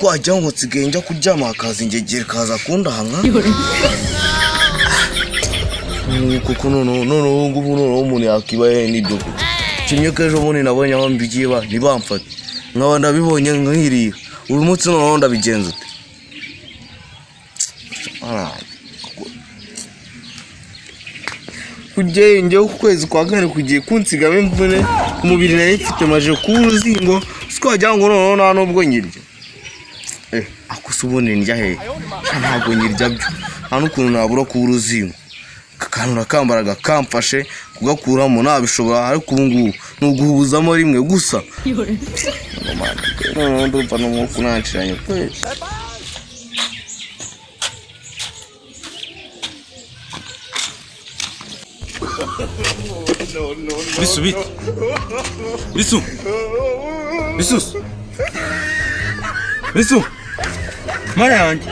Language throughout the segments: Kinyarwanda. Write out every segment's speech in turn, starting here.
Wagira ngo nsigaye njya kuryama hakaza ingegera ikaza kundaha. Kuko noneho ngubu noneho umuntu yakiba hehe n'ibyo kurya? Kimwe ko ejo bundi nabonye aho mbigiba ntibamfate, nkaba ndabibonye nkirira. Uyu munsi noneho ndabigenza ute? Kujyayo njyewe ku kwezi kwa kane kugiye kunsigamo imvune ku mubiri nari mfite, maje kuba uruzingo. Twagira ngo noneho nta nubwo nyirya. Ako se ubundi ndya hehe? Sha ntabwo nyirya byo, nta n'ukuntu nabura kuba uruzingo. Aka kantu nakambaraga kamfashe kugakuramo nabishobora, ariko ubu ngubu ni uguhubuzamo rimwe gusa. Noneho ndumva n'umwuka unanshiranye kweli. Bisu bit. Bisu. Bisus. Bisu. Mana yanjye.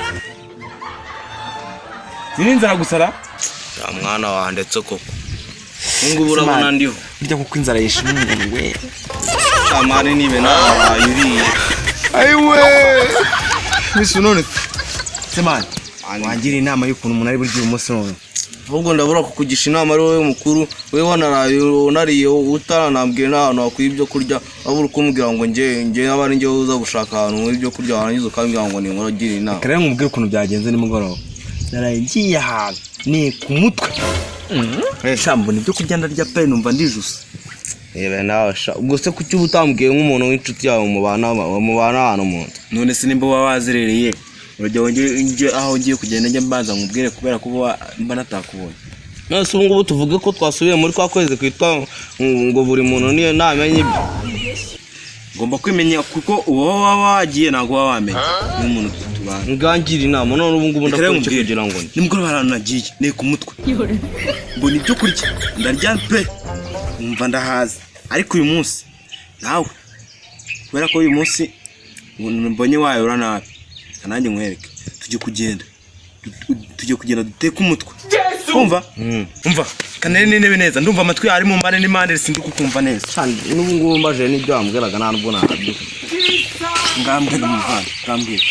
Zini inzara gusara? Ya mwana wa ndetse koko ubu ngubu urabona ndiho. Burya kuko inzara yishima umuntu we. Shamani nibe nawe uriye. Ayiwe. Bisu none. Semani. Wangira inama y'ukuntu umuntu ari burya uyu munsi none. Ahubwo ndabura kukugisha inama ari wowe mukuru, wowe wanaraye unariye utaranambwira n'ahantu wakwiye ibyo kurya, waba uri kumbwira ngo nge aba ari njye uza gushaka ahantu nkura ibyo kurya, warangiza ukambwira ngo ninkora gira inama. Reka rero nkubwire ukuntu byagenze nimugoroba. Naraye ngiye ahantu ni ku mutwe. Sha mbona ibyo kurya ndarya pe, numva ndijuse. Reba nawe sha, ubwo se kuki uba utambwiye nk'umuntu w'inshuti yawe mubana ahantu mu nzu? None se nimba uba wazerereye urajya wongere njye aho ngiye kugenda njye mbanza nkubwire kubera ko uba mba natakubonye. None se ubu ngubu tuvuge ko twasubiye muri kwa kwezi kwitwa ngo buri muntu niyo namenye ibye? Ngomba kwimenya kuko uba waba wagiye ntabwo uba wamenya n'umuntu tubana. Ngangira inama none ubu ngubu Reka rero ndakora iki nkubwire. kugira ngo ndye? Nimugoroba hari ahantu nagiye ni ku mutwe, mbona ibyo kurya ndarya pe, numva ndahaze. Ariko uyu munsi nawe kubera ko uyu munsi mbonye wayora nabi, reka nanjye nkwereke. Tujye kugenda duteke umutwe, kumva umva kanere n'intebe neza, ndumva amatwi ari mu mpande n'impande, sindi kukumva neza. Sha, n'ubu ngubu mbaje n'ibyo wambwiraga nta nubwo nabyuka. Ngambwira umuvandi, ngambwira.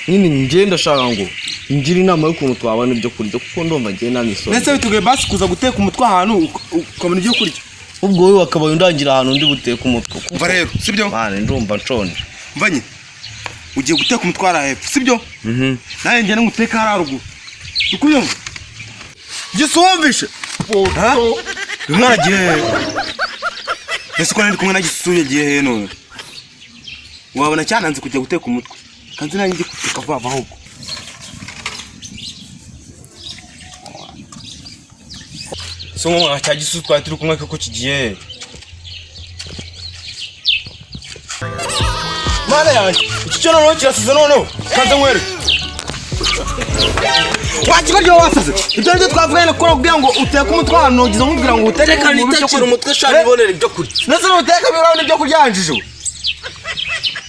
Nyine njye ndashaka ngo ngire inama y'ukuntu twabona ibyo kurya, kuko ndumva njye nta misoro. Mbese bitugoye basi kuza guteka umutwe ahantu ukabona ibyo kurya? Ubwo wowe wakabaye undangira ahantu ndi buteke umutwe kuko Umva rero, sibyo? Mane, ndumva nshonje. Mva nyine, ugiye guteka umutwe hariya hepfo, sibyo? Nanjye ngenda nguteka hariya haruguru, ukuyumva gisa wumvishe. Ha? Uyu mwana agiye hehe ese? Ko nari kumwe na Gisusu yagiye hehe none? Wabona cyananze kujya guteka umutwe, kandi nanjye njye guteka vuba vuba ahubwo. So nko cya Gisusu twari turi kumwe koko kigiye hehe? Mana yanjye, iki cyo noneho kirasize. Noneho kanze nkwereke wakigoryo wasaze. Ibyo nibyo twavuganye ko kugira ngo uteke umutwe ahantu ugize nkubwira ngo uteke. Reka nitekere umutwe sha, nibonere ibyo kurya. Ndetse nuteka birabona ibyo kurya wanjije.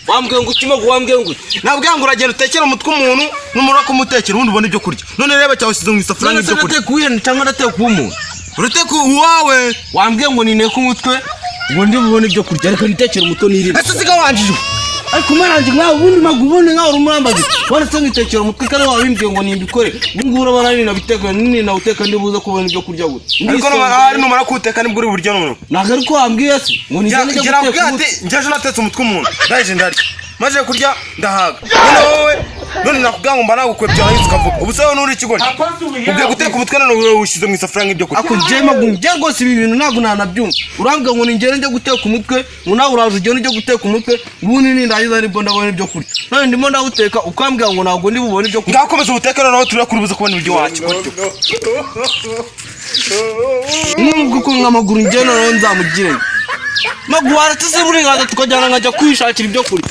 Wambwiye ngo ukime, wambwiye ngo uki? Nabwira ngo uragenda utekere umutwe umuntu, numara kumutekera ubundi ubone ibyo kurya. None reba cyawushyize mu isafuriya None se nk'ibyo kurya. nateka uwihene cyangwa nateka uw'umuntu? Urateka uwawe. Wambwiye ngo nineke umutwe ngo ndi bubone ibyo kurya. Reka nitekere umutwe nirire. Ese siga wanjije? Ariko umarange nkawe ubundi magu ubundi nkawe uri umurambazi wanditse nkitekera umutwe kandi wabimbwiye ngo nimbikore. Ubu ngubu urabona ninabiteka ninawuteka ndi buze kubona ibyo kurya gute? Ariko ahari numara kuwuteka nibwo uri buryo noneho. Ntabwo ariko wambwiye se ngo nigende njye Ngira guteka kubwira umutwe? ati njye ejo natetse umutwe umuntu, ndaje ndarya, maze kurya ndahaga. None wowe none nakubwira ngo mba nagukwebye warangiza ukavuga ubu se wowe nturi ikigoryi? Ubwiye guteka umutwe none wowe wishyize mu isafuriya nk'ibyo kurya. Ako njye magu njye rwose ibi bintu ntabwo nanabyumva. Urambwira ngo ningere njye guteka umutwe, ngo nawe uraje ugende ujye guteka umutwe, ubundi nindangiza nibwo ndabona ibyo kurya. None ndimo ndawuteka ukambwira ngo ntabwo ndi bubone ibyo kurya. Ngaho komeza ubuteke noneho turebe ko uri buze kubona ibyo wakigoryi. Nubwo ukuntu amaguru njye noneho nzamugire magu waretse se burenganzira tukajyana nkajya kwishakira ibyo kurya.